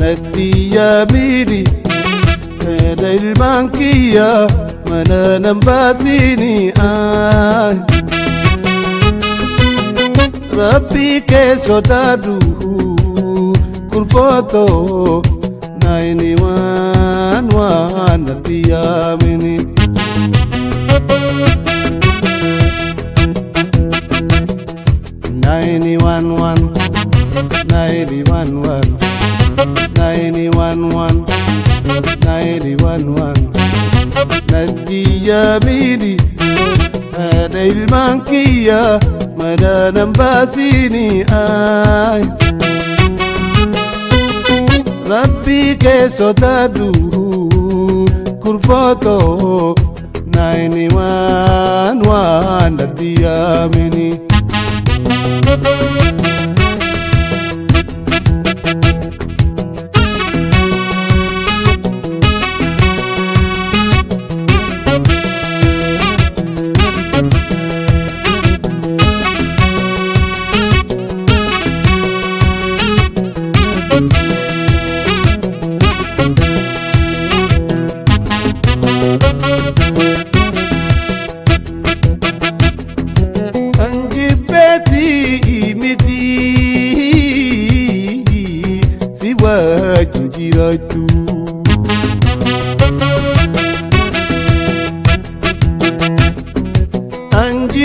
Natti yaamini haadha ilmaan kiyya mana nan baasini. Rabbi kee sodaadhu kurfootoo 911 natti yaamini. 911 911 911 911 natti yaamini haadha ilmaan kiyya mana nan baasini. Rabbi kee sodaadhu kurfootoo 911 natti yaamini. Anjibbeetii miti si wajjin jiraachuu.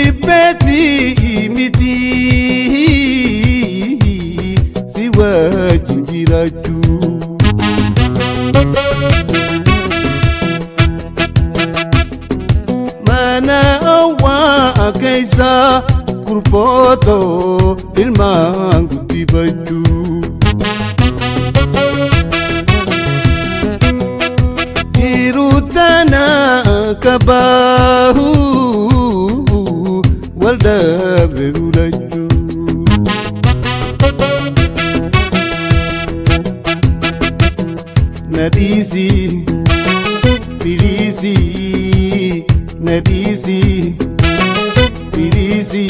Anjibbeetii miti si wajjin jiraachuu. Mana owwaa keessa kurfootoo ilmaan guddifachuu. Jiruu tana kabaahu wal dhabde lulachuu. Na dhiisi firiisi na dhiisi firiisi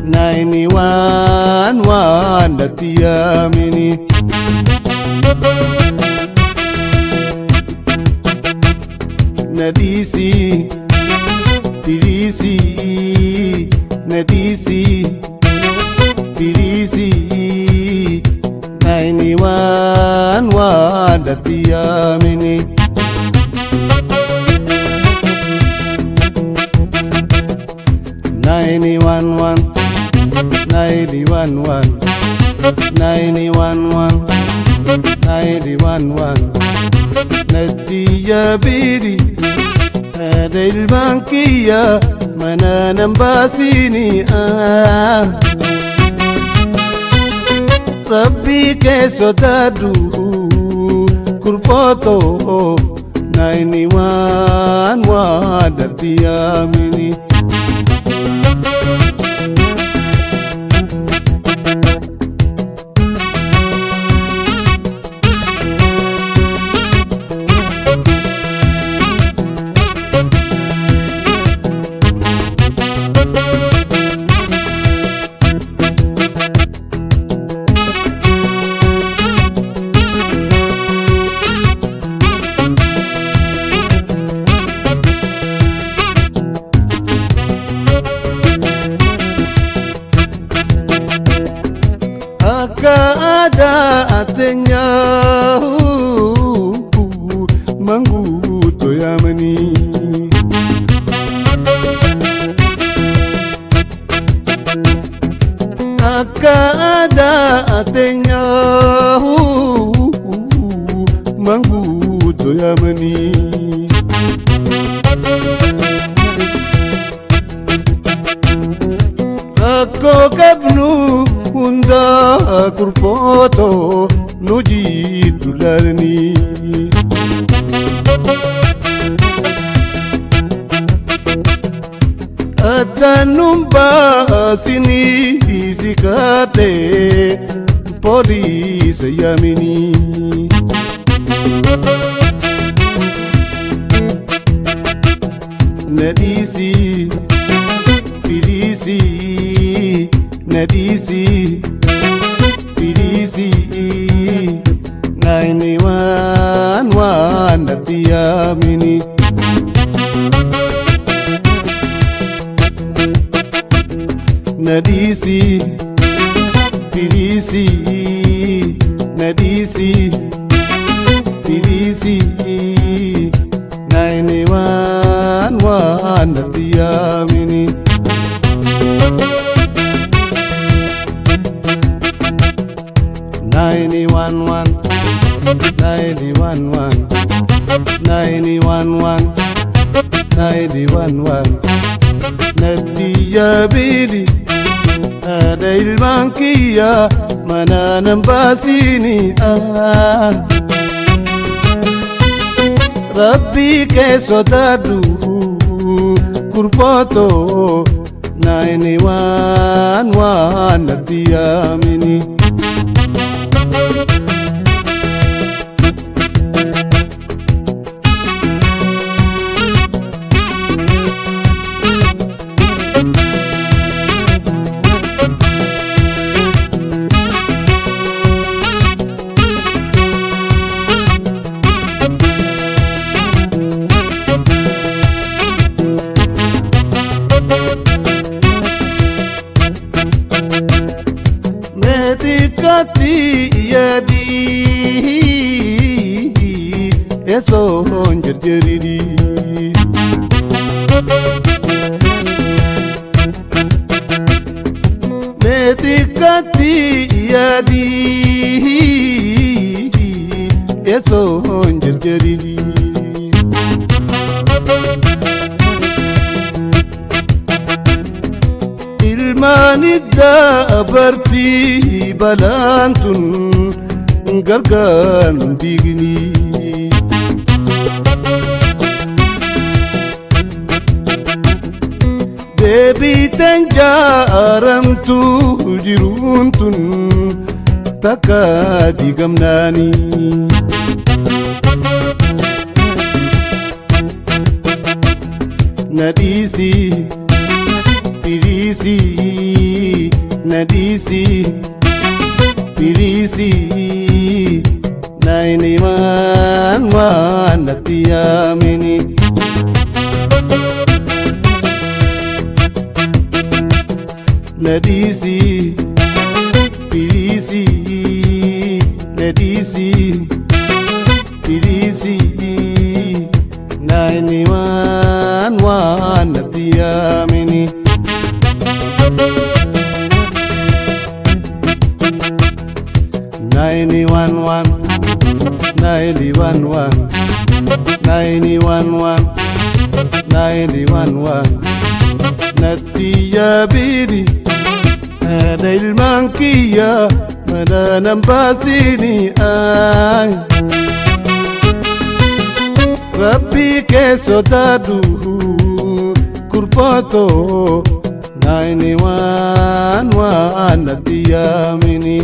911 natti yaamini. Na dhiisi firiisi na dhiisi firiisi 911 natti yaamini. 911 911 911 911 natti yaabiri haadha ilmaan kiyya mana nan baasini. Rabbi kee sodaadhu kurfootoo 911 natti yaamini. Akka aadaa teenyaa manguuttoo yaamanii. Akka aadaa teenyaa manguuttoo yaamanii. Rakkoo qabnu hundaa kurfootoo nu jiitu laalanii. Addaan baasinii si kaatee poolisa yaaminii. Na dhiisi firiisi na dhiisi firiisi. 911 natti yaamini. Nadisi Pirisi Nadisi Pirisi 911 natti yaamini. 911 911 911 911 natti yaabili haadha ilmaan kiyya manaa nan baasini. Rabbii kee sodaadhu kurfootoo 911 natti yaamini. Meetikatti yaadii eessoon jirjiriri. Meetikatti yaadii eessoon jirjiriri. Ilmaan iddaa balaan tun gargaar hin diigni. Deebiiteen jaaramtu jiruun tun takka diigamnaani. Nadhiisi Pirisi Nadhiisi Pirisi 911 natti yaamini. Nadhiisi Pirisi Nadhiisi Pirisi 911 natti yaamini. 911 911 911 911 natti yaabini haadha ilmaan kiyya mana nan baasini. Rabbii kee sodaadhu kurfootoo 911 natti yaamini.